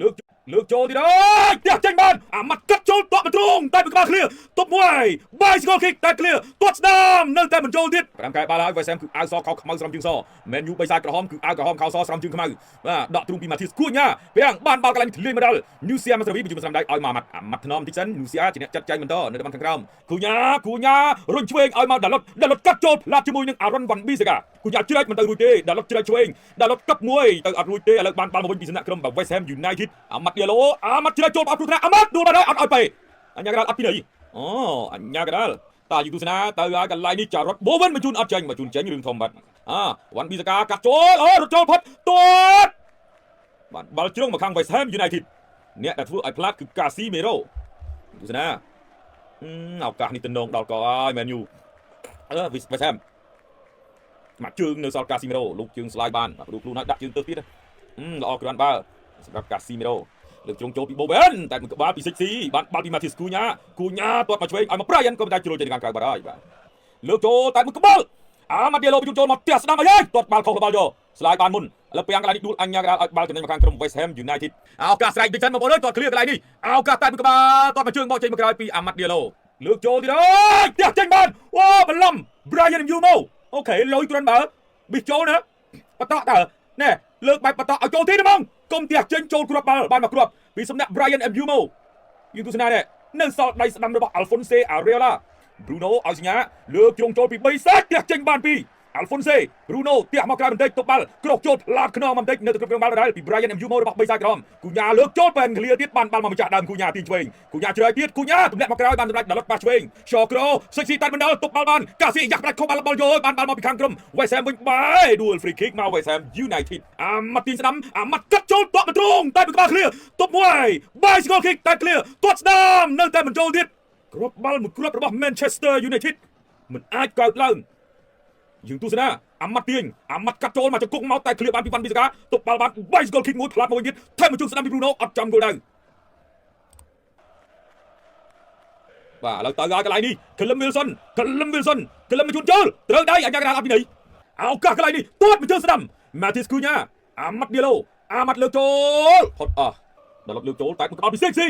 លើកលើកចូលទៀតអើយផ្ទះចេញបានអាម៉ាត់កាត់ចូលតក់មកទ្រង់តែពីក្បាលឃ្លៀទប់មួយ bicycle kick តែឃ្លៀទាត់ស្ដាមនៅតែមិនចូលទៀត5ខែបាល់ហើយ West Ham គឺអាវសខោខ្មៅស្រោមជើងស Man U បិសាចក្រហមគឺអាវក្រហមខោសស្រោមជើងខ្មៅបាទដកទ្រូងពីម៉ាធីសគួញ៉ាពាំងបានបាល់កន្លែងធ្លាយមកដល់ New Sia មកស្រីបញ្ជូនស្រាំដៃឲ្យមកអាម៉ាត់អាម៉ាត់ថ្នមតិចសិន New Sia ជាអ្នកចាត់ចែងបន្តនៅតំបន់ខាងក្រោមគូញ៉ាគូញ៉ារុញឆ្វេងឲ្យមកដាឡុតដាឡុតកាត់ចូលផ្លាត់ជាមួយនឹងអារ៉ុនវ៉ាន់ប៊ីសេកាគូញ៉ាជ្រែកមិនទៅរួចទេដាឡុតជ្រែកឆ្វេងដាឡុតកាប់មួយទៅអត់រួចទេឥឡូវបានបាល់មកវិញពីសំណាក់ក្រុម West Ham United អាម៉ាត់ឌីឡូអាម៉ាត់ជ្រែកចូលអត់ព្រោះថ្នាក់អាម៉ាត់ដួលបាត់ហើយអត់ឲ្យពេអញ្ញាកដាលអត់ពីណីអូអញ្ញាកដាលតាយូទស្សនាទៅហើយកន្លែងនេះចារត់បូវិនបញ្ជូនអត់ចេញបញ្ជូនចេញរឿងធំបាត់អាវ៉ាន់ប៊ីសាកាកាត់ចូលអូរត់ចូលផុតទាត់បានបាល់ជ្រុងមកខាង West Ham United អ្នកដែលធ្វើឲ្យផ្លាតគឺកាស៊ីមេរ៉ូទស្សនាឱកាសនេះតំណងដល់កហើយ Man U អឺ West Ham មកជើងនៅសល់កាស៊ីមេរ៉ូលោកជើងស្លាយបានបាទរូបខ្លួនឲ្យដាក់ជើងទៅទៀតល្អគ្រាន់បើសម្រាប់កាស៊ីមេរ៉ូលើកជ្រុងចូលពីបូវែនតែមួយក្បាលពីសិចស៊ីបានបាល់ពីម៉ាធីសគូញ៉ាគូញ៉ាទាត់មកឆ្វេងឲ្យមកប្រាយ៉ិនក៏មិនតែជ្រុលចេញខាងក្រៅបាត់ហើយបាទលើកចូលតែមួយក្បាលអាម៉ាឌីឡូបញ្ជូនចូលមកផ្ទះស្ដាំអីហើយទាត់បាល់ខុសបាល់យកស្លាយបានមុនឥឡូវពាំងកន្លែងនេះដួលអញ្ញាកដាលឲ្យបាល់ចំណេញមកខាងក្រុម West Ham United ឱកាសស្រែកតិចសិនបងប្អូនអើយទាត់ឃ្លៀកន្លែងនេះឱកាសតែមួយក្បាលទាត់មកជើងបោកចេញមកក្រោយពីអាម៉ាត់ឌីឡូលើកចូលទៀតអើយផ្ទះចេញបានអូបន្លំ Brian Mbeumo អូខេលុយគ្រាន់បើប៊ីចូលណាបតក់តើណែលើកបែបបតក់ឲ្យចូលទៀតហ្មងកុំផ្ទះចេញចូលគ្រាប់បាល់បានមកគ្រាប់ពីសំណាក់ Brian Mbeumo យើងទស្សនានេះនៅសល់ដៃស្ដាំរបស់ Alphonse Areola Bruno ឲ្យសញ្ញាលើកជ្រុងចូលពី3សាច់ផ្ទះចេញបានពី Alphonse Bruno ទះមកក្រៅបន្តិចទប់បាល់ក្រោកចូលផ្លាតខ្នងបន្តិចនៅទៅគ្រប់គ្រងបាល់ដដែលពី Brian Mbeumo របស់បីសាយក្រមគូញ៉ាលើកចូលប៉ែនឃ្លៀទៀតបានបាល់មកម្ចាស់ដើមគូញ៉ាទាញឆ្វេងគូញ៉ាជ្រើយទៀតគូញ៉ាទម្លាក់មកក្រោយបានសម្រេចដល់លុតប៉ះឆ្វេងឈក្រូសិចស៊ីតាត់បណ្ដាលទប់បាល់បានកាស៊ីយ៉ាក់ផ្ដាច់ខុសបាល់បាល់យកបានបាល់មកពីខាងក្រុម West Ham វិញបាយដួល free kick មក West Ham United អាម៉ាត់ទាញស្ដាំអាម៉ាត់កាត់ចូលតក់មកទ្រង់តែពីក្បាលឃ្លៀទប់មួយ bicycle kick តែឃ្លៀទាត់ស្ដាមនៅតែមិនចូលទៀតគ្រាប់បាល់មួយគ្រាប់របស់ Manchester United មិនអាចកើតឡើងយើងទស្សនាអាម៉ាត់ទាញអាម៉ាត់កាត់ចូលមកចង្គង់មកតែឃ្លៀបានពីវ៉ាន់ប៊ីសាកាទប់បាល់បាន bicycle kick មួយផ្លាត់មកវិញទៀតថែមមួយជើងស្ដាំពី Bruno អត់ចំគោលដៅបាទឥឡូវទៅហើយកន្លែងនេះ Callum Wilson Callum Wilson Callum មកជូនចូលត្រូវដៃអញ្ញាកដាលអត់ពីនេះឱកាសកន្លែងនេះទាត់មួយជើងស្ដាំ Mathis Cunha អាម៉ាត់ឌីឡូអាម៉ាត់លើកចូលផុតអស់ដល់លើកចូលតែមួយក្បាលពីសេកស៊ី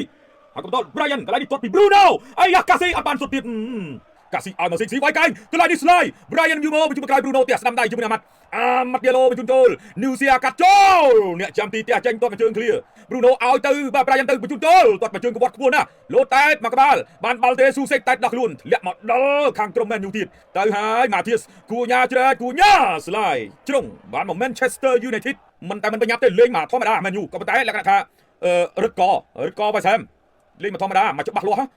ហើយក៏ដល់ Brian កន្លែងនេះទាត់ពី Bruno អាយ៉ាកាស៊ីអត់បានសុទ្ធទៀតកាស៊ីឲ្យមកសេកស៊ីវាយកែងកន្លែងនេះស្លាយ Brian Mbeumo បញ្ជូនមកក្រោយ Bruno ផ្ទះស្ដាំដៃជាមួយអាម៉ាត់អាម៉ាត់ឌីឡូបញ្ជូនចូល Newsia កាត់ចូលអ្នកចាំទីផ្ទះចេញទាត់មកជើងឃ្លៀ Bruno ឲ្យទៅបាទ Brian ទៅបញ្ជូនចូលទាត់មកជើងក្បត់ខ្ពស់ណាស់លោតែតមកក្បាលបានបាល់ទេស៊ូសេកតែដោះខ្លួនធ្លាក់មកដល់ខាងក្រុម Man U ទៀតទៅហើយ Matthias គូញ៉ាជ្រែកគូញ៉ាស្លាយជ្រុងបានមក Manchester United មិនតែមិនប្រញាប់ទេលេងមកធម្មតា Man U ក៏ប៉ុន្តែលក្ខណៈថាអឺរឹតករឹតក West Ham លេងមកធម្មតាមកច្បាស់លាស់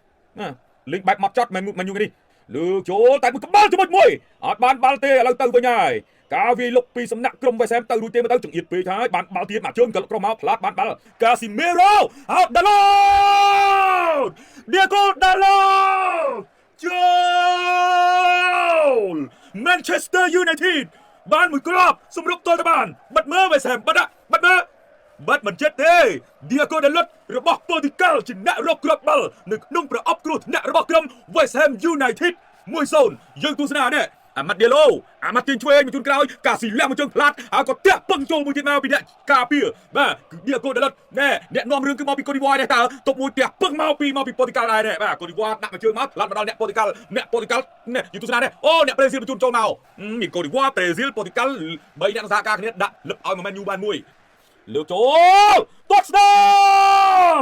ណាលេងបែបមកចត់ Man U នេះលើកចូលតែមួយក្បាលជាមួយមួយអត់បានបាល់ទេឥឡូវទៅវិញហើយការវាយលុកពីសំណាក់ក្រុម West Ham ទៅរួចទេមកទៅចង្អៀតពេកហើយបានបាល់ទៀតមកជើងក៏ក្រុមមកផ្លាតបានបាល់កាស៊ីមេរ៉ូអោដាឡូឌៀកូដាឡូចូល Manchester United បានមួយគ្រាប់សម្រុកទល់ទៅបានបិទមើល West Ham បិទបិទមើលបិទមិនចិត្តទេឌៀកូដាឡុតរបស់ប៉ូទុយហ្គាល់ជាអ្នករកគ្រាប់បាល់នៅក្នុងប្រអប់គ្រោះថ្នាក់របស់ក្រុម West Ham United 1-0យើងទស្សនានេះអាម៉ាត់ឌីឡូអាម៉ាត់ទាញឆ្វេងមកជូនក្រោយកាស៊ីលាក់មកជើងផ្លាត់ហើយក៏តាក់ពឹងចូលមួយទៀតមកពីអ្នកការពារបាទគឺឌៀកូដាឡុតណែអ្នកនាំរឿងគឺមកពីកូឌីវ៉ាដែរតើទប់មួយតាក់ពឹងមកពីប៉ូទុយហ្គាល់ដែរបាទកូឌីវ៉ាដាក់មកជើងមកផ្លាត់មកដល់អ្នកប៉ូទុយហ្គាល់អ្នកប៉ូទុយហ្គាល់នេះយូទស្សនានេះអូអ្នកប្រេស៊ីលបញ្ជូនចូលមកមានកូឌីវ៉ាប្រេស៊ីលប៉ូទុយហ្គាល់បីអ្នកសហការគ្នាដាក់លឹបឲ្យមកមែនយូបានមួយលើកចូលទាត់ស្ដា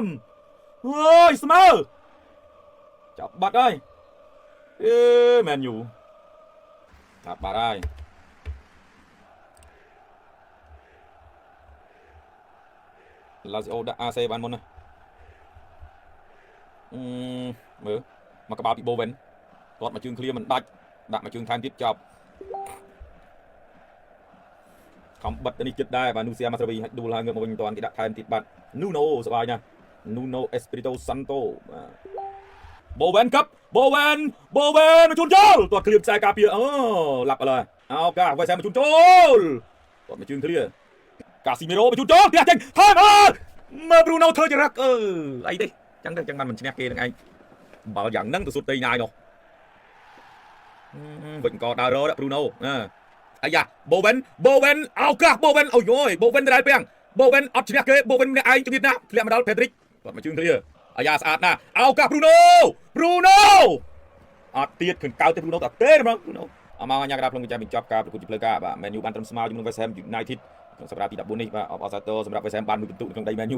មអើយស្មើចាប់បាត់ហើយអេមែនយូចាប់បាត់ហើយឡាស៊ីអូដាក់ AC បានមុនណាអឺមើលមកក្បាលពីបូវិនគាត់មកជើងឃ្លៀមិនដាច់ដាក់មកជើងថែមទៀតចប់ខំបិទទៅនេះចិត្តដែរបាទនូសៀម៉ាស្រីហាច់ដួលហើយងើបមកវិញមិនតាន់គេដាក់ថែមទៀតបាត់នូណូសบายណាស់នូណូអេស្ព្រីតូសាន់តូបាទបូវែនកាប់បូវែនបូវែនមកជូនចូលទាត់ឃ្លៀខ្សែការពារអូឡាប់អឡើយអោកាវ៉ៃសែមកជូនចូលទាត់មកជើងឃ្លៀកាស៊ីមេរ៉ូមកជូនចូលផ្ទះចេញថែមអើមើលប្រូណូធ្វើចរិតអឺអីទេចឹងទៅចឹងបានមិនឈ្នះគេនឹងឯងបាល់យ៉ាងហ្នឹងទៅសុទ្ធទីណាយនោះវិញកដើររប្រូណូអអាយ៉ាបូវែនបូវែនឱកាសបូវែនអូយយបូវែនដដែលពាំង បូវិនអត់ឈ្នះគេបូវិនម្នាក់ឯងជំនាញណាស់ធ្លាក់មកដល់ផេទ្រិកគាត់មកជើងឃ្លៀអាយ៉ាស្អាតណាស់ឱកាសប្រូណូប្រូណូអត់ទៀតឃើញកៅទេប្រូណូតទេហ្មងប្រូណូអមអញ្ញាកដាភ្លុងចាំបញ្ចប់ការប្រកួតជាផ្លូវការបាទមែនយូបានត្រឹមស្មើជាមួយនឹង West Ham United ក្នុងសប្តាហ៍ទី14នេះបាទអបអរសាទរសម្រាប់ West Ham បានមួយពិន្ទុនៅក្នុងដី Man U។